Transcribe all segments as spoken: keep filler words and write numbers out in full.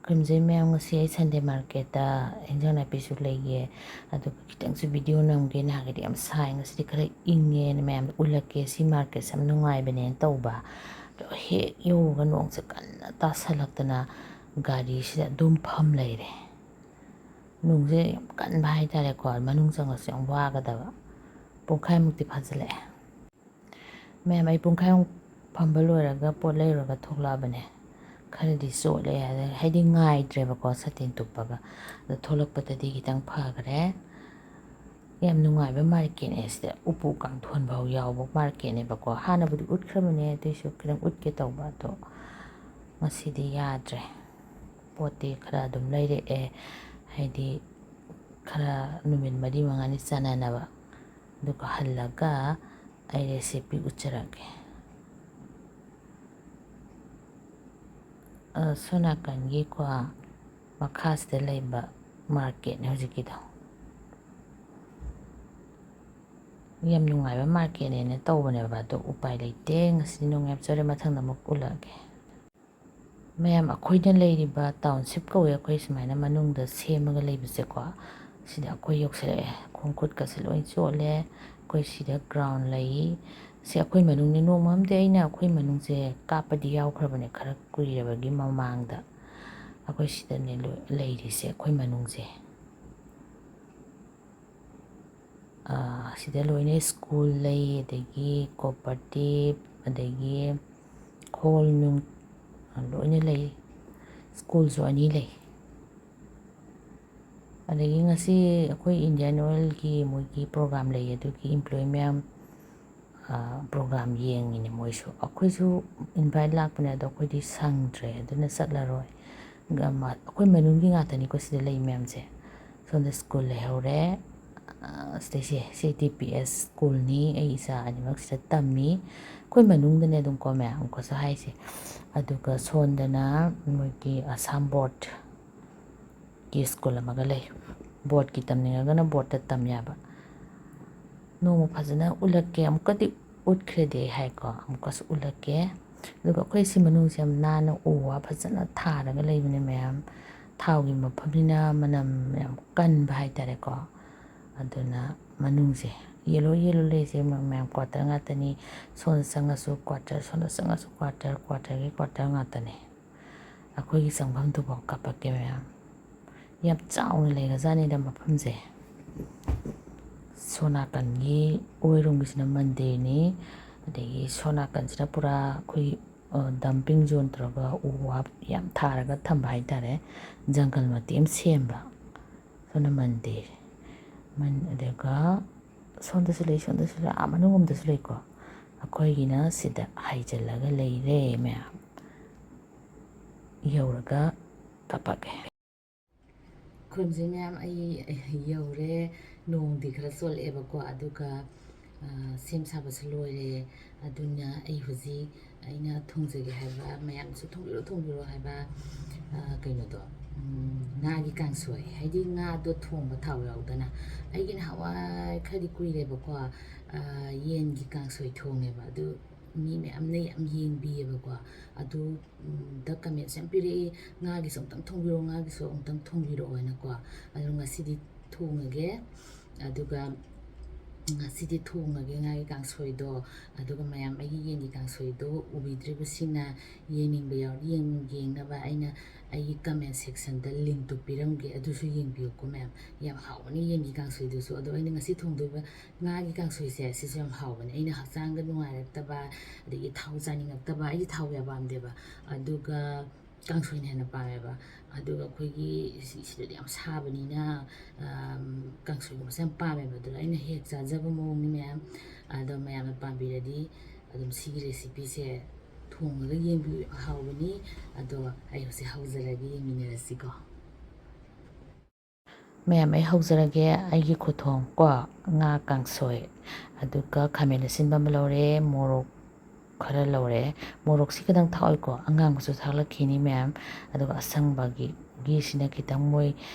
ꯈꯨꯔꯨꯝꯖꯩ ꯃꯌꯥꯝ, ꯉꯁꯤ ꯑꯩ Sunday marketꯇ ꯏꯟꯖꯥꯡ ꯅꯥꯄꯤꯁꯨ ꯂꯩꯌꯦ, ꯑꯗꯨꯒ ꯈꯤꯇꯪꯁꯨ video ꯅꯝꯒꯦ꯫ ꯅꯍꯥꯟꯒꯗꯤ ꯌꯥꯝ ꯁꯥꯏ, ꯉꯁꯤꯗꯤ ꯈꯔ ꯏꯪꯉꯦꯅ ꯃꯌꯥꯝꯗ ꯎꯠꯂꯛꯀꯦ꯫ ꯁꯤ marketꯁꯦ ꯌꯥꯝ ꯅꯨꯡꯉꯥꯏꯕꯅꯦꯅ ꯇꯧꯕ, ꯑꯗꯣ ꯍꯦꯛ ꯌꯧꯕꯒ ꯅꯣꯡꯁꯦ ꯀꯟꯅ ꯇꯥꯁꯜꯂꯛꯇꯅ ꯒꯥꯔꯤꯁꯤꯗ ꯑꯗꯨꯝ ꯐꯝ ꯂꯩꯔꯦ꯫ ꯅꯣꯡꯁꯦ ꯌꯥꯝ ꯀꯟꯕ ꯍꯥꯏꯇꯥꯔꯦꯀꯣ, ꯃꯅꯨꯡ ꯆꯪꯉꯁꯨ ꯌꯥꯝ ꯋꯥꯒꯗꯕ꯫ ꯄꯨꯡꯈꯥꯏꯃꯨꯛꯇꯤ ꯐꯥꯖꯤꯜꯂꯛꯑꯦ꯫ ꯃꯌꯥꯝ, ꯑꯩ ꯄꯨꯡꯈꯥꯏꯃꯨꯛ ꯐꯝꯕ ꯂꯣꯏꯔꯒ ꯄꯣꯠ ꯂꯩꯔꯨꯔꯒ ꯊꯣꯛꯂꯛꯑꯕꯅꯦ꯫ ꯈꯔꯗꯤ ꯆꯣꯠꯂꯦ, ꯑꯗ ꯍꯥꯏꯗꯤ ꯉꯥꯏꯗ꯭ꯔꯦꯕꯀꯣ ꯁꯥꯇꯤꯟ ꯇꯨꯞꯄꯒ꯫ ꯑꯗꯣ ꯊꯣꯛꯂꯛꯄꯗꯗꯤ ꯈꯤꯇꯪ ꯐꯈ꯭ꯔꯦ꯫ ꯌꯥꯝ ꯅꯨꯡꯉꯥꯏꯕ marketꯅꯦ ꯁꯤꯗ꯫ ꯎꯄꯨ ꯀꯥꯡꯊꯣꯟ ꯐꯥꯎ ꯌꯥꯎꯕ marketꯅꯦꯕꯀꯣ꯫ ꯍꯥꯟꯅꯕꯨꯗꯤ ꯎꯠꯈ꯭ꯔꯕꯅꯦ, ꯑꯗꯨꯏꯁꯨ ꯈꯤꯇꯪ ꯎꯠꯀꯦ ꯇꯧꯕ, ꯑꯗꯣ ꯉꯁꯤꯗꯤ ꯌꯥꯗ꯭ꯔꯦ꯫ ꯄꯣꯠꯇꯤ ꯈꯔ ꯑꯗꯨꯝ ꯂꯩꯔꯛꯑꯦ, ꯍꯥꯏꯗꯤ ꯈꯔ ꯅꯨꯃꯤꯠ ꯃꯔꯤ ꯃꯉꯥꯅꯤ ꯆꯥꯟꯅꯅꯕ꯫ ꯑꯗꯨꯒ ꯍꯜꯂꯒ ꯑꯩ recipe ꯎꯠꯆꯔꯛꯀꯦ꯫ ꯑ, ꯁꯣꯝ ꯅꯥꯀꯟꯒꯤꯀꯣ, ꯃꯈꯥꯁꯤꯗ ꯂꯩꯕ marketꯅꯦ ꯍꯧꯖꯤꯛꯀꯤꯗꯣ꯫ ꯌꯥꯝ ꯅꯨꯡꯉꯥꯏꯕ marketꯅꯦꯅ ꯇꯧꯕꯅꯦꯕ, ꯑꯗꯣ ꯎꯄꯥꯏ ꯂꯩꯇꯦ꯫ ꯉꯁꯤ ꯅꯣꯡ ꯌꯥꯝ ꯆꯨꯔꯦ, ꯃꯊꯪꯗ ꯑꯃꯨꯛ ꯎꯠꯂꯛꯑꯒꯦ꯫ ꯃꯌꯥꯝ, ꯑꯩꯈꯣꯏꯅ ꯂꯩꯔꯤꯕ township ꯀꯧꯋꯦ, ꯑꯩꯈꯣꯏ ꯁꯨꯃꯥꯏꯅ ꯃꯅꯨꯡꯗ ꯁꯦꯝꯃꯒ ꯂꯩꯕꯁꯦꯀꯣ꯫ ꯁꯤꯗ ꯑꯩꯈꯣꯏ ꯌꯧꯁꯤꯜꯂꯛꯑꯦ꯫ ꯈꯣꯡ ꯈꯨꯠꯀꯁꯦ ꯂꯣꯏ ꯆꯣꯠꯂꯦ꯫ ꯑꯩꯈꯣꯏ ꯁꯤꯗ ground ꯂꯩ꯫ ꯁꯤ ꯑꯩꯈꯣꯏ ꯃꯅꯨꯡꯅꯤ꯫ ꯅꯣꯡꯃ ꯑꯃꯗꯤ ꯑꯩꯅ ꯑꯩꯈꯣꯏ ꯃꯅꯨꯡꯁꯦ ꯀꯥꯞꯄꯗꯤ ꯌꯥꯎꯈ꯭ꯔꯕꯅꯦ, ꯈꯔ ꯀꯨꯏꯔꯕꯒꯤ ꯃꯃꯥꯡꯗ꯫ ꯑꯩꯈꯣꯏ ꯁꯤꯗꯅꯦ ꯂꯣꯏ ꯂꯩꯔꯤꯁꯦ, ꯑꯩꯈꯣꯏ ꯃꯅꯨꯡꯁꯦ꯫ ꯑꯥ, ꯁꯤꯗ ꯂꯣꯏꯅ school ꯂꯩ, ꯑꯗꯒꯤ cooperative, ꯑꯗꯒꯤ hall ꯅꯨꯡ ꯂꯣꯏꯅ ꯂꯩ꯫ Schoolꯁꯨ ꯑꯅꯤ ꯂꯩ꯫ ꯑꯗꯒꯤ ꯉꯁꯤ ꯑꯩꯈꯣꯏ Indian Oilꯒꯤ ꯃꯣꯏꯒꯤ program ꯂꯩ, ꯑꯗꯨꯒꯤ employee ꯃꯌꯥꯝ, ꯑ, program ꯌꯦꯡꯉꯤꯅꯦ ꯃꯣꯏꯁꯨ꯫ ꯑꯩꯈꯣꯏꯁꯨ invite ꯂꯥꯛꯄꯅꯦ, ꯑꯗꯣ ꯑꯩꯈꯣꯏꯗꯤ ꯁꯪꯗ꯭ꯔꯦ, ꯑꯗꯨꯅ ꯆꯠꯂꯔꯣꯏ꯫ ꯒ-, ꯃ-, ꯑꯩꯈꯣꯏ ꯃꯅꯨꯡꯒꯤ ꯉꯥꯛꯇꯅꯤꯀꯣ ꯁꯤꯗ ꯂꯩ ꯃꯌꯥꯝꯁꯦ꯫ ꯁꯣꯝꯗ school ꯂꯩꯍꯧꯔꯦ꯫ ꯑ, ꯁꯤꯗꯩꯁꯦ, ꯁꯤ D P S schoolꯅꯤ꯫ ꯑꯩ ꯏꯆꯥ ꯑꯅꯤꯃꯛ ꯁꯤꯗ ꯇꯝꯃꯤ꯫ ꯑꯩꯈꯣꯏ ꯃꯅꯨꯡꯗꯅꯦ ꯑꯗꯨꯝꯀꯣ ꯃꯌꯥꯝ ꯑꯃꯨꯛꯀꯁꯨ ꯍꯥꯏꯁꯦ꯫ ꯑꯗꯨꯒ ꯁꯣꯝꯗꯅ ꯃꯣꯏꯒꯤ Assam board ꯀꯤ school ꯑꯃꯒ ꯂꯩ꯫ Boardꯀꯤ ꯇꯝꯅꯤꯡꯉꯒꯅ boardꯇ ꯇꯝ ꯌꯥꯕ꯫ ꯅꯣꯡꯃ ꯐꯖꯅ ꯎꯠꯂꯛꯀꯦ꯫ ꯑꯃꯨꯛꯀꯗꯤ ꯎꯠꯈ꯭ꯔꯦꯗꯤ ꯑꯩ ꯍꯥꯏꯀꯣ, ꯑꯃꯨꯛꯀꯁꯨ ꯎꯠꯂꯛꯀꯦ꯫ ꯑꯗꯨꯒ ꯑꯩꯈꯣꯏ ꯁꯤ ꯃꯅꯨꯡꯁꯦ ꯌꯥꯝ ꯅꯥꯟꯅ ꯎ ꯋꯥ ꯐꯖꯅ ꯊꯥꯔꯒ ꯂꯩꯕꯅꯦ ꯃꯌꯥꯝ꯫ ꯊꯥꯎꯒꯤ ꯃꯐꯝꯅꯤꯅ ꯃꯅꯝ ꯌꯥꯝ ꯀꯟꯕ ꯍꯥꯏꯇꯥꯔꯦꯀꯣ꯫ ꯑꯗꯨꯅ ꯃꯅꯨꯡꯁꯦ yellow yellow ꯂꯩꯁꯦ ꯃꯌꯥꯝ quarter ꯉꯥꯛꯇꯅꯤ꯫ ꯁꯣꯝꯗ ꯆꯪꯉꯁꯨ quarter, ꯁꯣꯝꯗ ꯆꯪꯉꯁꯨ quarter, quarterꯒꯤ quarter ꯉꯥꯛꯇꯅꯦ꯫ ꯑꯩꯈꯣꯏꯒꯤ ꯆꯪꯐꯝꯗꯨꯐꯥꯎ ꯀꯥꯞꯄꯛꯀꯦ ꯃꯌꯥꯝ꯫ ꯌꯥꯝ ꯆꯥꯎꯅ ꯂꯩꯔꯖꯥꯠꯅꯤꯗ ꯃꯐꯝꯁꯦ꯫ ꯁꯣꯝ ꯅꯥꯀꯟꯒꯤ ꯑꯣꯏꯔꯣꯝꯒꯤꯁꯤꯅ ꯃꯟꯗꯤꯔꯅꯤ꯫ ꯑꯗꯒꯤ ꯁꯣꯝ ꯅꯥꯀꯟꯁꯤꯅ ꯄꯨꯔꯥ ꯑꯩꯈꯣꯏ, ꯑ, dumping zone ꯇꯧꯔꯒ ꯎ ꯋꯥ ꯌꯥꯝ ꯊꯥꯔꯒ ꯊꯝꯕ ꯍꯥꯏꯇꯥꯔꯦ꯫ ꯖꯪꯒꯜ ꯃꯇꯦꯛ ꯑꯃ ꯁꯦꯝꯕ꯫ ꯁꯣꯝꯅ ꯃꯟꯗꯤꯔ꯫ ꯃꯟ-, ꯑꯗꯨꯒ ꯁꯣꯝꯗꯁꯨ ꯂꯩ, ꯁꯣꯝꯗꯁꯨ ꯂꯩ, ꯑꯥ ꯃꯅꯨꯡꯂꯣꯝꯗꯁꯨ ꯂꯩꯀꯣ꯫ ꯑꯩꯈꯣꯏꯒꯤꯅ ꯁꯤꯗ ꯍꯥꯏꯖꯤꯜꯂꯒ ꯂꯩꯔꯦ ꯃꯌꯥꯝ꯫ ꯌꯧꯔꯒ ꯀꯥꯄꯛꯑꯦ꯫ ꯈꯨꯔꯨꯝꯖꯩ ꯃꯌꯥꯝ, ꯑꯩ ꯌꯧꯔꯦ꯫ ꯅꯣꯡꯗꯤ ꯈꯔ ꯆꯣꯠꯂꯛꯑꯦꯕꯀꯣ, ꯑꯗꯨꯒ, ꯑ, ꯁꯦꯝ ꯁꯥꯕꯁꯨ ꯂꯣꯏꯔꯦ꯫ ꯑꯗꯨꯅ ꯑꯩ ꯍꯧꯖꯤꯛ ꯑꯩꯅ ꯊꯣꯡꯖꯒꯦ ꯍꯥꯏꯕ, ꯃꯌꯥꯝꯁꯨ ꯊꯣꯡꯕꯤꯔꯣ, ꯊꯣꯡꯕꯤꯔꯣ ꯍꯥꯏꯕ, ꯑ, ꯀꯩꯅꯣꯗꯣ, ꯎꯝ, ꯉꯥꯒꯤ ꯀꯥꯡꯁꯣꯏ, ꯍꯥꯏꯗꯤ ꯉꯥꯗꯣ ꯊꯣꯡꯕ ꯊꯥꯎ ꯌꯥꯎꯗꯅ꯫ ꯑꯩꯒꯤ ꯅꯍꯥꯟꯋꯥꯏ ꯈꯔꯗꯤ ꯀꯨꯏꯔꯦꯕꯀꯣ, ꯑ, ꯌꯦꯟꯒꯤ ꯀꯥꯡꯁꯣꯏ ꯊꯣꯡꯉꯦꯕ꯫ ꯑꯗꯨ ꯃꯤ ꯃꯌꯥꯝꯅ ꯌꯥꯝ ꯌꯦꯡꯕꯤꯌꯦꯕꯀꯣ꯫ ꯑꯗꯨ, ꯎꯝ, ꯗ comment ꯌꯥꯝ ꯄꯤꯔꯛꯏ, "ꯉꯥꯒꯤꯁꯨ ꯑꯃꯨꯛꯇꯪ ꯊꯣꯡꯕꯤꯔꯛꯑꯣ, ꯉꯥꯒꯤꯁꯨ ꯑꯃꯨꯛꯇꯪ ꯊꯣꯡꯕꯤꯔꯛꯑꯣ" ꯍꯥꯏꯅꯀꯣ꯫ ꯑꯗꯣ ꯉꯁꯤꯗꯤ ꯊꯣꯡꯉꯒꯦ꯫ ꯑꯗꯨꯒ ꯉꯁꯤꯗꯤ ꯊꯣꯡꯉꯒꯦ ꯉꯥꯒꯤ ꯀꯥꯡꯁꯣꯏꯗꯣ꯫ ꯑꯗꯨꯒ ꯃꯌꯥꯝ ꯑꯩꯒꯤ ꯌꯦꯟꯒꯤ ꯀꯥꯡꯁꯣꯏꯗꯣ ꯎꯕꯤꯗ꯭ꯔꯤꯕꯁꯤꯡꯅ ꯌꯦꯡꯅꯤꯡꯕ ꯌꯥꯎꯔꯗꯤ ꯌꯦꯡ-, ꯌꯦꯡꯅꯕ ꯑꯩꯅ ꯑꯩꯒꯤ comment section ꯗ link ꯇꯨ ꯄꯤꯔꯝꯒꯦ, ꯑꯗꯨꯁꯨ ꯌꯦꯡꯕꯤꯌꯨꯀꯣ ꯃꯌꯥꯝ꯫ ꯌꯥꯝ ꯍꯥꯎꯕꯅꯤ ꯌꯦꯟꯒꯤ ꯀꯥꯡꯁꯣꯏꯗꯨꯁꯨ꯫ ꯑꯗꯣ ꯑꯩꯅ ꯉꯁꯤ ꯊꯣꯡꯗꯣꯏꯕ ꯉꯥꯒꯤ ꯀꯥꯡꯁꯣꯏꯁꯦ ꯁꯤꯁꯨ ꯌꯥꯝ ꯍꯥꯎꯕꯅꯦ꯫ ꯑꯩꯅ ꯍꯛꯆꯥꯡꯗ ꯅꯨꯡꯉꯥꯏꯔꯛꯇꯕ, ꯑꯗꯒꯤ ꯊꯥꯎ ꯆꯥꯅꯤꯡꯉꯛꯇꯕ, ꯑꯩꯗꯤ ꯊꯥꯎ ꯌꯥꯝ ꯄꯥꯝꯗꯦꯕ, ꯑꯗꯨꯒ ꯀꯥꯡꯁꯣꯏꯅ ꯍꯦꯟꯅ ꯄꯥꯝꯃꯦꯕ꯫ ꯑꯗꯨꯒ ꯑꯩꯈꯣꯏꯒꯤ ꯁꯤ-, ꯁꯤꯗꯗꯤ ꯌꯥꯝ ꯁꯥꯕꯅꯤꯅ, ꯑꯝ, ꯀꯥꯡꯁꯣꯏꯒꯨꯝꯕꯁꯦ ꯌꯥꯝ ꯄꯥꯝꯃꯦꯕ꯫ ꯑꯗꯨꯅ ꯑꯩꯅ ꯍꯦꯛ ꯆꯥꯖꯕ ꯃꯑꯣꯡꯅꯤ ꯃꯌꯥꯝ꯫ ꯑꯗꯣ ꯃꯌꯥꯝꯅ ꯄꯥꯝꯕꯤꯔꯗꯤ ꯑꯗꯨꯝ ꯁꯤꯒꯤ recipe ꯁꯦ ꯊꯣꯡꯉꯒ ꯌꯦꯡꯕꯤꯌꯨ, ꯍꯥꯎꯕꯅꯤ꯫ ꯑꯗꯣ ꯑꯩ ꯍꯧꯖꯤꯛ ꯍꯧꯖꯔꯒꯦ, ꯌꯦꯡꯃꯤꯟꯅꯔꯁꯤꯀꯣ꯫ ꯃꯌꯥꯝ, ꯑꯩ ꯍꯧꯖꯔꯒꯦ ꯑꯩꯒꯤ ꯈꯨꯊꯣꯡ ꯀꯣ꯫ ꯉꯥ ꯀꯥꯡꯁꯣꯏ, ꯑꯗꯨꯒ ꯈꯥꯃꯦꯟ ꯑꯁꯤꯟꯕ ꯑꯃ ꯂꯧꯔꯦ, ꯃꯣꯔꯣꯛ ꯈꯔ ꯂꯧꯔꯦ꯫ ꯃꯣꯔꯣꯛꯁꯤ ꯈꯤꯇꯪ ꯊꯥꯛꯑꯣꯏꯀꯣ, ꯑꯉꯥꯡꯕꯁꯨ ꯊꯥꯛꯂꯛꯈꯤꯅꯤ ꯃꯌꯥꯝ꯫ ꯑꯗꯨꯒ ꯑꯁꯪꯕꯒꯤ, ꯘꯤꯁꯤꯅ ꯈꯤꯇꯪ ꯃꯣꯏ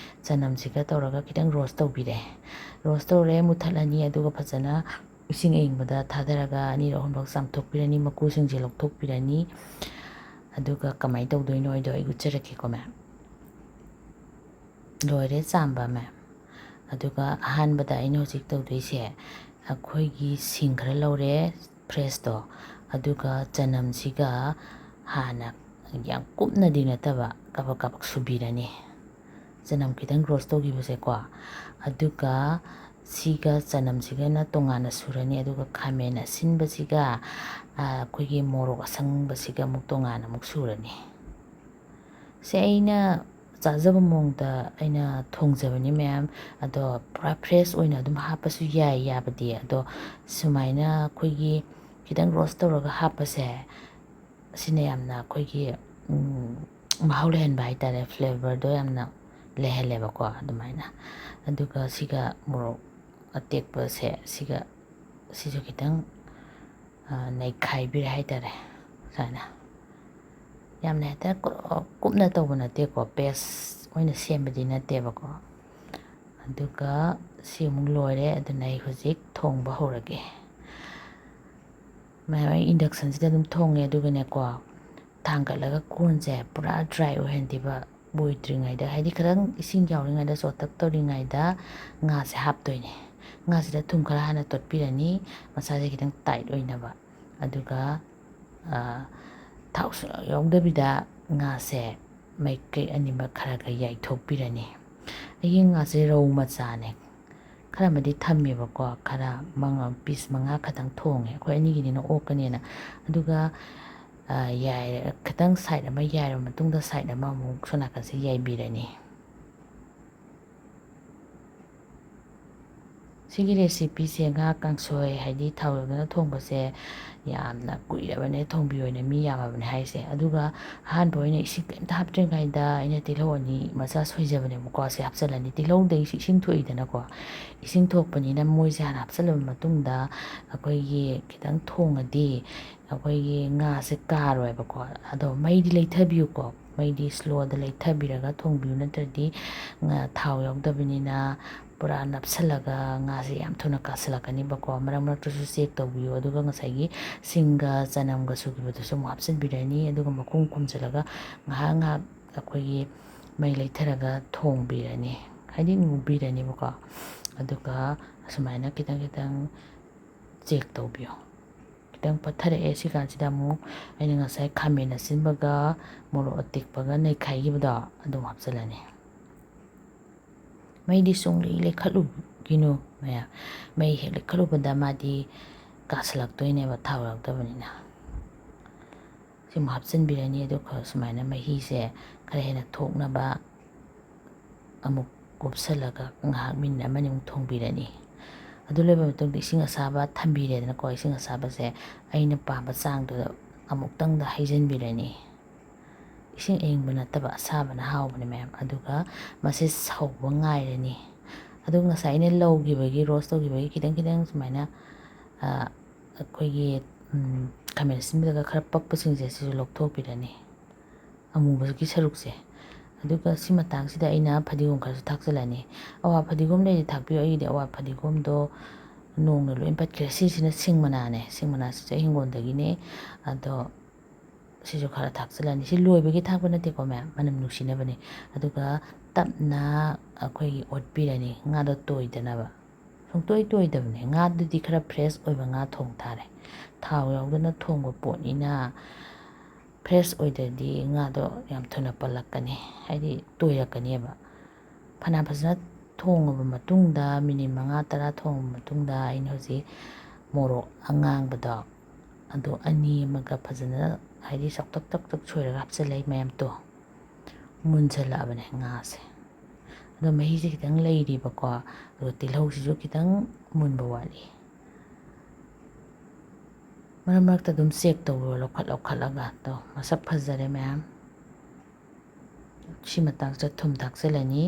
ꯆꯅꯝꯁꯤꯒ ꯇꯧꯔꯒ ꯈꯤꯇꯪ roast ꯇꯧꯕꯤꯔꯦ꯫ Roast ꯇꯧꯔꯦ, ꯃꯨꯊꯠꯂꯅꯤ꯫ ꯑꯗꯨꯒ ꯐꯖꯅ ꯏꯁꯤꯡ ꯑꯏꯪꯕꯗ ꯊꯥꯗꯔꯒ ꯑꯅꯤꯔꯛ ꯑꯍꯨꯝꯂꯛ ꯆꯥꯝꯊꯣꯛꯄꯤꯔꯅꯤ, ꯃꯀꯨꯁꯤꯡꯁꯦ ꯂꯧꯊꯣꯛꯄꯤꯔꯅꯤ꯫ ꯑꯗꯨꯒ ꯀꯃꯥꯏꯅ ꯇꯧꯗꯣꯏꯅꯣ ꯍꯥꯏꯗꯣ ꯑꯩ ꯎꯠꯆꯔꯛꯀꯦꯀꯣ ꯃꯦꯝ꯫ ꯂꯣꯏꯔꯦ ꯆꯥꯝꯕ ꯃꯦꯝ꯫ ꯑꯗꯨꯒ ꯑꯍꯥꯟꯕꯗ ꯑꯩꯅ ꯍꯧꯖꯤꯛ ꯇꯧꯗꯣꯏꯁꯦ, ꯑꯩꯈꯣꯏꯒꯤ ꯁꯤꯡ ꯈꯔ ꯂꯧꯔꯦ, ꯐ꯭ꯔꯦꯁꯇꯣ, ꯑꯗꯨꯒ ꯆꯅꯝꯁꯤꯒ ꯍꯥꯟꯅ ꯌꯥꯝ ꯀꯨꯞꯅꯗꯤ ꯅꯠꯇꯕ ꯀꯕꯛ ꯀꯕꯛ ꯁꯨꯕꯤꯔꯅꯤ꯫ ꯆꯅꯝ ꯈꯤꯇꯪ ꯔꯣꯁ ꯇꯧꯈꯤꯕꯁꯦꯀꯣ꯫ ꯑꯗꯨꯒ ꯁꯤꯒ ꯆꯅꯝꯁꯤꯒꯅ ꯇꯣꯉꯥꯟꯅ ꯁꯨꯔꯅꯤ, ꯑꯗꯨꯒ ꯈꯥꯃꯦꯟ ꯑꯁꯤꯟꯕꯁꯤꯒ, ꯑ, ꯑꯩꯈꯣꯏꯒꯤ ꯃꯣꯔꯣꯛ ꯑꯁꯪꯕꯁꯤꯒ ꯑꯃꯨꯛ ꯇꯣꯉꯥꯟꯅ ꯑꯃꯨꯛ ꯁꯨꯔꯅꯤ꯫ ꯁꯦ ꯑꯩꯅ ꯆꯥꯖꯕ ꯃꯑꯣꯡꯗ ꯑꯩꯅ ꯊꯣꯡꯖꯕꯅꯤ ꯃꯌꯥꯝ꯫ ꯑꯗꯣ ꯄꯨꯔꯥ ꯐ꯭ꯔꯦꯁ ꯑꯣꯏꯅ ꯑꯗꯨꯝ ꯍꯥꯞꯄꯁꯨ ꯌꯥꯏ, ꯌꯥꯕꯗꯤ꯫ ꯑꯗꯣ ꯁꯨꯃꯥꯏꯅ ꯑꯩꯈꯣꯏꯒꯤ ꯈꯤꯇꯪ ꯔꯣꯁ ꯇꯧꯔꯒ ꯍꯥꯞꯄꯁꯦ, ꯑꯁꯤꯅ ꯌꯥꯝꯅ ꯑꯩꯈꯣꯏꯒꯤ, ꯎꯝ, ꯃꯍꯥꯎ ꯂꯩꯍꯟꯕ ꯍꯥꯏꯇꯥꯔꯦ, ꯐ꯭ꯂꯦꯕꯔꯗꯣ ꯌꯥꯝꯅ ꯂꯩꯍꯜꯂꯦꯕꯀꯣ ꯑꯗꯨꯃꯥꯏꯅ꯫ ꯑꯗꯨꯒ ꯁꯤꯒ ꯃꯣꯔꯣꯛ ꯑꯇꯦꯛꯄꯁꯦ, ꯁꯤꯒ, ꯁꯤꯁꯨ ꯈꯤꯇꯪ, ꯑ, ꯅꯩꯈꯥꯏꯕꯤꯔꯦ ꯍꯥꯏꯇꯥꯔꯦ꯫ ꯁꯨꯃꯥꯏꯅ ꯌꯥꯝꯅ ꯍꯦꯛꯇ ꯀꯨ-, ꯀꯨꯞꯅ ꯇꯧꯕ ꯅꯠꯇꯦꯀꯣ, ꯄꯦꯁ ꯑꯣꯏꯅ ꯁꯦꯝꯕꯗꯤ ꯅꯠꯇꯦꯕꯀꯣ꯫ ꯑꯗꯨꯒ ꯁꯤ ꯑꯃꯨꯛ ꯂꯣꯏꯔꯦ, ꯑꯗꯨꯅ ꯑꯩ ꯍꯧꯖꯤꯛ ꯊꯣꯡꯕ ꯍꯧꯔꯒꯦ꯫ ꯃꯌꯥꯝ, ꯑꯩ ꯏꯟꯗꯛꯁꯟꯁꯤꯗ ꯑꯗꯨꯝ ꯊꯣꯡꯉꯦ꯫ ꯑꯗꯨꯒꯅꯦꯀꯣ, ꯊꯥꯡꯒꯠꯂꯒ ꯀꯣꯟꯁꯦ ꯄꯨꯔꯥ ꯗ꯭ꯔꯥꯏ ꯑꯣꯏꯍꯟꯗꯦꯕ, ꯂꯣꯏꯗ꯭ꯔꯤꯉꯩꯗ, ꯍꯥꯏꯗꯤ ꯈꯤꯇꯪ ꯏꯁꯤꯡ ꯌꯥꯎꯔꯤꯉꯩꯗ, ꯆꯣꯠꯇꯛ ꯇꯧꯔꯤꯉꯩꯗ ꯉꯥꯁꯦ ꯍꯥꯞꯇꯣꯏꯅꯦ꯫ ꯉꯥꯁꯤꯗ ꯊꯨꯝ ꯈꯔ ꯍꯥꯟꯅ ꯇꯣꯠꯄꯤꯔꯅꯤ, ꯃꯁꯥꯁꯦ ꯈꯤꯇꯪ ꯇꯥꯏꯠ ꯑꯣꯏꯅꯕ꯫ ꯑꯗꯨꯒ, ꯑ, ꯊꯥꯎ ꯁꯨꯡꯌꯥꯎ ꯌꯥꯎꯗꯕꯤꯗ ꯉꯥꯁꯦ ꯃꯥꯏꯀꯩ ꯑꯅꯤꯃꯛ ꯈꯔ ꯈꯔ ꯌꯥꯏꯊꯣꯛꯄꯤꯔꯅꯤ꯫ ꯑꯩꯒꯤ ꯉꯥꯁꯦ ꯔꯧ ꯃꯆꯥꯅꯦ, ꯈꯔ ꯑꯃꯗꯤ ꯊꯝꯃꯦꯕꯀꯣ, ꯈꯔ ꯃꯉꯥ, ꯄꯤꯁ ꯃꯉꯥ ꯈꯛꯇꯪ ꯊꯣꯡꯉꯦ, ꯑꯩꯈꯣꯏ ꯑꯅꯤꯒꯤꯅꯤꯅ ꯑꯣꯛꯀꯅꯦꯅ꯫ ꯑꯗꯨꯒ, ꯑ, ꯌꯥꯏꯔ-, ꯈꯤꯇꯪ ꯁꯥꯏꯠ ꯑꯃ ꯌꯥꯏꯔꯕ ꯃꯇꯨꯡꯗ, ꯁꯥꯏꯠ ꯑꯃ ꯑꯃꯨꯛ ꯁꯣꯝ ꯅꯥꯀꯟꯁꯦ ꯌꯥꯏꯕꯤꯔꯅꯤ꯫ ꯁꯤꯒꯤ ꯔꯦꯁꯤꯄꯤꯁꯦ ꯉꯥ ꯀꯥꯡꯁꯣꯏ, ꯍꯥꯏꯗꯤ ꯊꯥꯎ ꯌꯥꯎꯗꯅ ꯊꯣꯡꯕꯁꯦ, ꯌꯥꯝꯅ ꯀꯨꯏꯔꯕꯅꯦ ꯊꯣꯡꯕꯤꯌꯣꯅ ꯃꯤ ꯌꯥꯝꯃꯕꯅꯦ ꯍꯥꯏꯁꯦ꯫ ꯑꯗꯨꯒ ꯑꯍꯥꯟꯕ ꯑꯣꯏꯅ ꯏꯁꯤꯡ ꯀꯩꯝꯇ ꯍꯥꯞꯇ꯭ꯔꯤꯉꯩꯗ ꯑꯩꯅ ꯇꯤꯜꯍꯧ ꯑꯅꯤ ꯃꯆꯥ ꯁꯣꯏꯖꯕꯅꯦꯕꯀꯣ, ꯁꯤ ꯍꯥꯞꯆꯤꯜꯂꯅꯤ꯫ ꯇꯤꯜꯍꯧꯗꯒꯤꯁꯨ ꯏꯁꯤꯡ ꯊꯣꯛꯏꯗꯅꯀꯣ, ꯏꯁꯤꯡ ꯊꯣꯛꯄꯅꯤꯅ ꯃꯣꯏꯁꯦ ꯍꯥꯟꯅ ꯍꯥꯞꯆꯤꯜꯂꯕ ꯃꯇꯨꯡꯗ ꯑꯩꯈꯣꯏꯒꯤ ꯈꯤꯇꯪ ꯊꯣꯡꯉꯗꯤ ꯑꯩꯈꯣꯏꯒꯤ ꯉꯥꯁꯦ ꯀꯥꯔꯣꯏꯕꯀꯣ꯫ ꯑꯗꯣ ꯃꯩꯗꯤ ꯂꯩꯊꯕꯤꯌꯨꯀꯣ, ꯃꯩꯗꯤ ꯁ꯭ꯂꯣꯗ ꯂꯩꯊꯕꯤꯔꯒ ꯊꯣꯡꯕꯤꯌꯨ, ꯅꯠꯇ꯭ꯔꯗꯤ ꯉꯥ-, ꯊꯥꯎ ꯌꯥꯎꯗꯕꯅꯤꯅ ꯄꯨꯔꯥ ꯅꯞꯁꯤꯜꯂꯒ ꯉꯥꯁꯦ ꯌꯥꯝ ꯊꯨꯅ ꯀꯥꯁꯤꯜꯂꯛꯀꯅꯤꯕꯀꯣ꯫ ꯃꯔꯛ ꯃꯔꯛꯇꯁꯨ ꯆꯦꯛ ꯇꯧꯕꯤꯌꯨ꯫ ꯑꯗꯨꯒ ꯉꯁꯥꯏꯒꯤ ꯁꯤꯡꯒ ꯆꯅꯝꯒ ꯁꯨꯈꯤꯕꯗꯨꯁꯨ ꯑꯃꯨꯛ ꯍꯥꯞꯆꯤꯟꯕꯤꯔꯅꯤ꯫ ꯑꯗꯨꯒ ꯃꯈꯨꯝ ꯈꯨꯝꯖꯤꯜꯂꯒ ꯉꯥꯏꯍꯥꯛ ꯉꯥꯏꯍꯥꯛ ꯑꯩꯈꯣꯏꯒꯤ ꯃꯩ ꯂꯩꯊꯔꯒ ꯊꯣꯡꯕꯤꯔꯅꯤ, ꯍꯥꯏꯗꯤ ꯉꯧꯕꯤꯔꯅꯤꯕꯀꯣ꯫ ꯑꯗꯨꯒ ꯑꯁꯨꯃꯥꯏꯅ ꯈꯤꯇꯪ ꯈꯤꯇꯪ ꯆꯦꯛ ꯇꯧꯕꯤꯌꯣ꯫ ꯈꯤꯇꯪ ꯄꯠꯊꯔꯛꯑꯦ꯫ ꯁꯤ ꯀꯥꯟꯁꯤꯗ ꯑꯃꯨꯛ ꯑꯩꯅ ꯉꯁꯥꯏ ꯈꯥꯃꯦꯟ ꯑꯁꯤꯟꯕꯒ ꯃꯣꯔꯣꯛ ꯑꯇꯦꯛꯄꯒ ꯅꯩꯈꯥꯏꯈꯤꯕꯗꯣ ꯑꯗꯨ ꯍꯥꯞꯆꯤꯜꯂꯅꯤ꯫ ꯃꯩꯗꯤ ꯁꯨꯡꯂꯩ ꯂꯩꯈꯠꯂꯨꯒꯤꯅꯨ ꯃꯌꯥꯝ꯫ ꯃꯩ ꯍꯦꯛ ꯂꯩꯈꯠꯂꯨꯕꯗ ꯃꯥꯗꯤ ꯀꯥꯁꯤꯜꯂꯛꯇꯣꯏꯅꯦꯕ, ꯊꯥꯎ ꯌꯥꯎꯗꯕꯅꯤꯅ꯫ ꯁꯤꯃꯨꯛ ꯍꯥꯞꯆꯤꯟꯕꯤꯔꯅꯤ꯫ ꯑꯗꯨꯒ ꯁꯨꯃꯥꯏꯅ ꯃꯍꯤꯁꯦ ꯈꯔ ꯍꯦꯟꯅ ꯊꯣꯛꯅꯕ ꯑꯃꯨꯛ ꯀꯨꯞꯁꯜꯂꯒ ꯉꯥꯏꯍꯥꯛ ꯃꯤꯅꯤꯠ ꯑꯃꯅꯤꯃꯨꯛ ꯊꯣꯡꯕꯤꯔꯅꯤ꯫ ꯑꯗꯨ ꯂꯣꯏꯕ ꯃꯇꯨꯡꯗ ꯏꯁꯤꯡ ꯑꯁꯥꯕ ꯊꯝꯕꯤꯔꯦꯗꯅꯀꯣ꯫ ꯏꯁꯤꯡ ꯑꯁꯥꯕꯁꯦ ꯑꯩꯅ ꯄꯥꯝꯕ ꯆꯥꯡꯗꯨꯗ ꯑꯃꯨꯛꯇꯪꯗ ꯍꯩꯖꯤꯟꯕꯤꯔꯅꯤ꯫ ꯏꯁꯤꯡ ꯑꯏꯪꯕ ꯅꯠꯇꯕ ꯑꯁꯥꯕꯅ ꯍꯥꯎꯕꯅꯦ ꯃꯌꯥꯝ꯫ ꯑꯗꯨꯒ ꯃꯁꯤ ꯁꯧꯕ ꯉꯥꯏꯔꯅꯤ꯫ ꯑꯗꯨꯒ ꯉꯁꯥꯏ ꯑꯩꯅ ꯂꯧꯈꯤꯕꯒꯤ, ꯔꯣꯁ ꯇꯧꯈꯤꯕꯒꯤ ꯈꯤꯇꯪ ꯈꯤꯇꯪ ꯁꯨꯃꯥꯏꯅ, ꯑ, ꯑꯩꯈꯣꯏꯒꯤ, ꯎꯝ, ꯈꯥꯃꯦꯟ ꯑꯁꯤꯟꯕꯗꯒ ꯈꯔ ꯄꯛꯄꯁꯤꯡꯁꯦ ꯁꯤꯁꯨ ꯂꯧꯊꯣꯛꯄꯤꯔꯅꯤ꯫ ꯑꯃꯨꯕꯒꯤ ꯁꯔꯨꯛꯁꯦ꯫ ꯑꯗꯨꯒ ꯁꯤ ꯃꯇꯥꯡꯁꯤꯗ ꯑꯩꯅ ꯐꯗꯤꯒꯣꯝ ꯈꯔꯁꯨ ꯊꯥꯛꯆꯤꯜꯂꯅꯤ꯫ ꯑꯋꯥ ꯐꯗꯤꯒꯣꯝ ꯂꯩꯔꯗꯤ ꯊꯥꯛꯄꯤꯌꯨ꯫ ꯑꯩꯒꯤꯗꯤ ꯑꯋꯥ ꯐꯗꯤꯒꯣꯝꯗꯣ ꯅꯣꯡꯅ ꯂꯣꯏ ꯄꯠꯈ꯭ꯔꯦ꯫ ꯁꯤꯁꯤꯅ ꯁꯤꯡ ꯃꯅꯥꯅꯦ꯫ ꯁꯤꯡ ꯃꯅꯥꯁꯤꯁꯨ ꯑꯩ ꯍꯤꯡꯒꯣꯜꯗꯒꯤꯅꯦ꯫ ꯑꯗꯣ ꯁꯤꯁꯨ ꯈꯔ ꯊꯥꯛꯆꯤꯜꯂꯅꯤ꯫ ꯁꯤ ꯂꯣꯏꯕꯒꯤ ꯊꯥꯛꯄ ꯅꯠꯇꯦꯀꯣ ꯃꯌꯥꯝ, ꯃꯅꯝ ꯅꯨꯡꯁꯤꯅꯕꯅꯦ꯫ ꯑꯗꯨꯒ ꯇꯞꯅ ꯑꯩꯈꯣꯏꯒꯤ ꯑꯣꯠꯄꯤꯔꯅꯤ ꯉꯥꯗꯣ ꯇꯣꯏꯗꯅꯕ꯫ ꯁꯨꯡꯇꯣꯏ ꯇꯣꯏꯗꯕꯅꯦ꯫ ꯉꯥꯗꯨꯗꯤ ꯈꯔ ꯐ꯭ꯔꯦꯁ ꯑꯣꯏꯕ ꯉꯥ ꯊꯣꯡ ꯇꯥꯔꯦ꯫ ꯊꯥꯎ ꯌꯥꯎꯗꯅ ꯊꯣꯡꯕ ꯄꯣꯠꯅꯤꯅ ꯐ꯭ꯔꯦꯁ ꯑꯣꯏꯗ꯭ꯔꯗꯤ ꯉꯥꯗꯣ ꯌꯥꯝ ꯊꯨꯅ ꯄꯜꯂꯛꯀꯅꯤ, ꯍꯥꯏꯗꯤ ꯇꯣꯏꯔꯛꯀꯅꯦꯕ꯫ ꯐꯅ ꯐꯖꯅ ꯊꯣꯡꯉꯕ ꯃꯇꯨꯡꯗ, ꯃꯤꯅꯤꯠ ꯃꯉꯥ ꯇꯔꯥ ꯊꯣꯡꯉꯕ ꯃꯇꯨꯡꯗ, ꯑꯩꯅ ꯍꯧꯖꯤꯛ ꯃꯣꯔꯣꯛ ꯑꯉꯥꯡꯕꯗꯣ, ꯑꯗꯣ ꯑꯅꯤ ꯑꯃꯒ ꯐꯖꯅ, ꯍꯥꯏꯗꯤ ꯆꯥꯎꯇꯛ ꯆꯥꯎꯇꯛ ꯁꯣꯏꯔꯒ ꯍꯥꯞꯆꯤꯜꯂꯦ ꯃꯌꯥꯝꯗꯣ꯫ ꯃꯨꯟꯁꯤꯜꯂꯛꯑꯕꯅꯦ ꯉꯥꯁꯦ꯫ ꯑꯗꯣ ꯃꯍꯤꯁꯦ ꯈꯤꯇꯪ ꯂꯩꯔꯤꯕꯀꯣ, ꯑꯗꯨꯒ ꯇꯤꯜꯍꯧꯁꯤꯁꯨ ꯈꯤꯇꯪ ꯃꯨꯟꯕ ꯋꯥꯠꯂꯤ꯫ ꯃꯔꯛ ꯃꯔꯛꯇ ꯑꯗꯨꯝ ꯆꯦꯛ ꯇꯧꯔꯣ, ꯂꯧꯈꯠ ꯂꯧꯈꯠꯂꯒ꯫ ꯑꯗꯣ ꯃꯁꯛ ꯐꯖꯔꯦ ꯃꯌꯥꯝ꯫ ꯁꯤ ꯃꯇꯥꯡꯁꯤꯗ ꯊꯨꯝ ꯊꯥꯛꯆꯤꯜꯂꯅꯤ,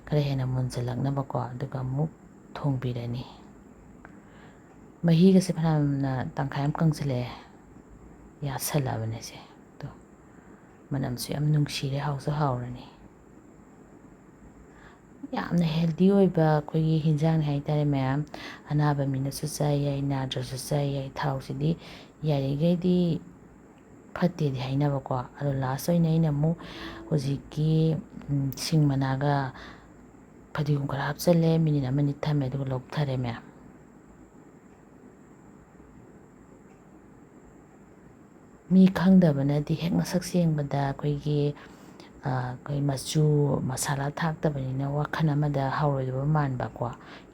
ꯈꯔ ꯍꯦꯟꯅ ꯃꯨꯟꯁꯤꯜꯂꯛꯅꯕꯀꯣ, ꯑꯗꯨꯒ ꯑꯃꯨꯛ ꯊꯣꯡꯕꯤꯔꯅꯤ꯫ ꯃꯍꯤꯒꯁꯦ ꯐꯅꯌꯥꯝꯅ ꯇꯪꯈꯥꯏ ꯑꯃ ꯀꯪꯁꯤꯜꯂꯛꯑꯦ, ꯌꯥꯁꯜꯂꯛꯑꯕꯅꯦ ꯁꯦ꯫ ꯑꯗꯣ ꯃꯅꯝꯁꯨ ꯌꯥꯝ ꯅꯨꯡꯁꯤꯔꯦ, ꯍꯥꯎꯁꯨ ꯍꯥꯎꯔꯅꯤ꯫ ꯌꯥꯝꯅ healthy ꯑꯣꯏꯕ ꯑꯩꯈꯣꯏꯒꯤ ꯍꯤꯟꯖꯥꯡꯅꯤ ꯍꯥꯏꯇꯥꯔꯦ ꯃꯌꯥꯝ꯫ ꯑꯅꯥꯕ ꯃꯤꯅꯁꯨ ꯆꯥ ꯌꯥꯏ, ꯅꯥꯗ꯭ꯔꯁꯨ ꯆꯥ ꯌꯥꯏ꯫ ꯊꯥꯎꯁꯤꯗꯤ ꯌꯥꯔꯤꯈꯩꯗꯤ ꯐꯠꯇꯦꯗꯤ ꯍꯥꯏꯅꯕꯀꯣ꯫ ꯑꯗꯣ last ꯑꯣꯏꯅ ꯑꯩꯅ ꯑꯃꯨꯛ ꯍꯧꯖꯤꯛꯀꯤ, ꯎꯝ, ꯁꯤꯡ ꯃꯅꯥꯒ ꯐꯗꯤꯒꯣꯝ ꯈꯔ ꯍꯥꯞꯆꯜꯂꯦ, ꯃꯤꯅꯤꯠ ꯑꯃꯅꯤ ꯊꯝꯃꯦ, ꯑꯗꯨꯒ ꯂꯧꯊꯔꯦ ꯃꯌꯥꯝ꯫ ꯃꯤ ꯈꯪꯗꯕꯅꯗꯤ ꯍꯦꯛ ꯃꯁꯛ ꯁꯦꯡꯕꯗ ꯑꯩꯈꯣꯏꯒꯤ, ꯑ, ꯑꯩꯈꯣꯏ ꯃꯆꯨ ꯃꯁꯥꯂꯥ ꯊꯥꯛꯇꯕꯅꯤꯅ ꯋꯥꯈꯜ ꯑꯃꯗ ꯍꯥꯎꯔꯣꯏꯗꯕ ꯃꯥꯟꯕꯀꯣ꯫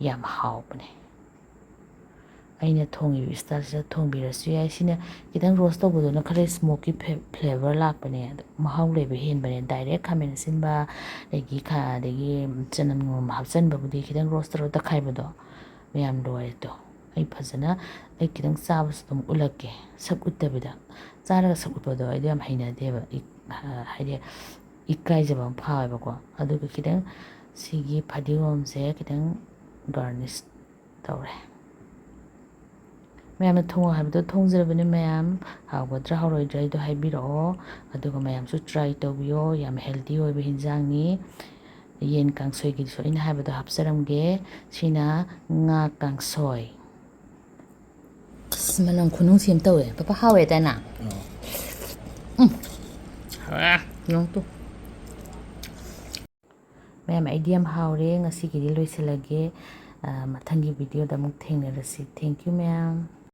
ꯌꯥꯝ ꯍꯥꯎꯕꯅꯦ꯫ ꯑꯩꯅ ꯊꯣꯡꯉꯤꯕ styleꯁꯤꯗ ꯊꯣꯡꯕꯤꯔꯁꯨ ꯌꯥꯏ꯫ ꯁꯤꯅ ꯈꯤꯇꯪ roast ꯇꯧꯕꯗꯨꯅ ꯈꯔ smoky fla-, flavour ꯂꯥꯛꯄꯅꯦ, ꯑꯗꯣ ꯃꯍꯥꯎ ꯂꯩꯕ ꯍꯦꯟꯕꯅꯦ꯫ Direct ꯈꯥꯃꯦꯟ ꯑꯁꯤꯟꯕ ꯑꯗꯒꯤ ꯈꯥ-, ꯑꯗꯒꯤ ꯆꯅꯝ ꯅꯨꯡꯅꯝ ꯍꯥꯞꯆꯟꯕꯕꯨꯗꯤ ꯈꯤꯇꯪ roast ꯇꯧꯔ ꯇꯛꯈꯥꯏꯕꯗꯣ ꯃꯌꯥꯝ ꯂꯣꯏꯔꯦ꯫ ꯑꯗꯣ ꯑꯩ ꯐꯖꯅ, ꯑꯩ ꯈꯤꯇꯪ ꯆꯥꯕꯁꯨ ꯑꯗꯨꯝ ꯎꯠꯂꯛꯀꯦ, ꯁꯛ ꯎꯠꯇꯕꯤꯗ꯫ ꯆꯥꯔꯒ ꯁꯛ ꯎꯠꯄꯗꯣ ꯑꯩꯗꯤ ꯌꯥꯝ ꯍꯩꯅꯗꯦꯕ, ꯏ-, ꯍꯥꯏꯗꯤ ꯏꯀꯥꯏꯖꯕ ꯑꯃ ꯐꯥꯎꯋꯦꯕꯀꯣ꯫ ꯑꯗꯨꯒ ꯈꯤꯇꯪ ꯁꯤꯒꯤ ꯐꯗꯤꯒꯣꯝꯁꯦ ꯈꯤꯇꯪ garnish ꯇꯧꯔꯦ꯫ ꯃꯌꯥꯝꯅ ꯊꯣꯡꯉꯣ ꯍꯥꯏꯕꯗꯣ ꯊꯣꯡꯖꯔꯕꯅꯤ ꯃꯌꯥꯝ꯫ ꯍꯥꯎꯒꯗ꯭ꯔꯥ ꯍꯥꯎꯔꯣꯏꯗ꯭ꯔꯥ ꯑꯩꯗꯣ ꯍꯥꯏꯕꯤꯔꯛꯑꯣ꯫ ꯑꯗꯨꯒ ꯃꯌꯥꯝꯁꯨ try ꯇꯧꯕꯤꯌꯣ꯫ ꯌꯥꯝ healthy ꯑꯣꯏꯕ ꯍꯤꯟꯖꯥꯡꯅꯤ꯫ ꯌꯦꯟ ꯀꯥꯡꯁꯣꯏꯒꯤꯁꯨ ꯑꯩꯅ ꯍꯥꯏꯕꯗꯣ ꯍꯥꯞꯆꯔꯝꯒꯦ꯫ ꯁꯤꯅ ꯉꯥ ꯀꯥꯡꯁꯣꯏ꯫ ꯑꯁ, ꯃꯅꯝ ꯈꯨꯅꯨꯡꯁꯤ ꯑꯃ ꯇꯧꯋꯦ꯫ ꯄꯄꯥ, ꯍꯥꯎꯋꯦꯗꯅ? ꯎꯝ꯫ ꯍꯥꯎꯔꯦ꯫ ꯌꯦꯡꯉꯨ ꯇꯨ꯫ ꯃꯌꯥꯝ, ꯑꯩꯗꯤ ꯌꯥꯝ ꯍꯥꯎꯔꯦ꯫ ꯉꯁꯤꯒꯤꯗꯤ ꯂꯣꯏꯁꯤꯜꯂꯒꯦ꯫ ꯑ, ꯃꯊꯪꯒꯤ videoꯗ ꯑꯃꯨꯛ ꯊꯦꯡꯅꯔꯁꯤ꯫ Thank you ꯃꯌꯥꯝ꯫